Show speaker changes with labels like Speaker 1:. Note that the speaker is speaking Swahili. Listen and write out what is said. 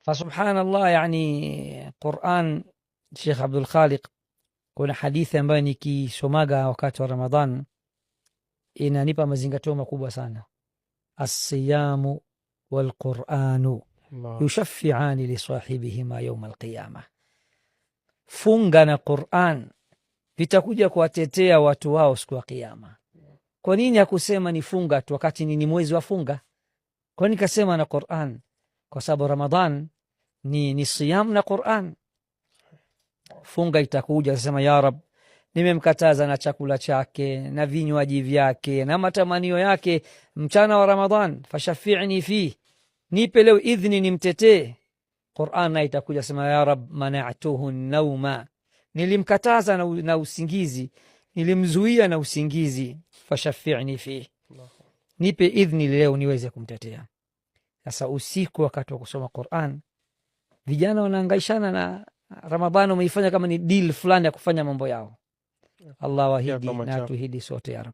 Speaker 1: Fasubhanallah, yani Quran, Sheikh Abdul Khaliq, kuna hadithi ambayo nikisomaga wakati wa Ramadhan inanipa mazingatio makubwa sana. Alsiyamu walquranu yushafiani lisahibihima yauma alqiyama, funga na Quran vitakuja kuwatetea watu wao siku ya Kiyama. Kwa nini hakusema ni funga tu wakati ni mwezi wa funga? Kwa nini kasema na Quran? Kwa sababu Ramadhan ni siyam na Quran. Funga itakuja sema, ya Rab, nimemkataza na chakula chake na vinywaji vyake na matamanio yake mchana wa Ramadhan, fashafi'ni fi, nipe leo idhni nimtetee. Quran nayo itakuja sema, ya Rab, mana'tuhu nauma, nilimkataza na usingizi, nilimzuia na usingizi, fashafi'ni fi, nipe idhni leo niweze kumtetea. Sasa usiku wakati wa kusoma Quran, vijana wanaangaishana na Ramadhani, wameifanya kama ni deal fulani ya kufanya mambo yao. Allah wahidi na atuhidi sote ya Rab.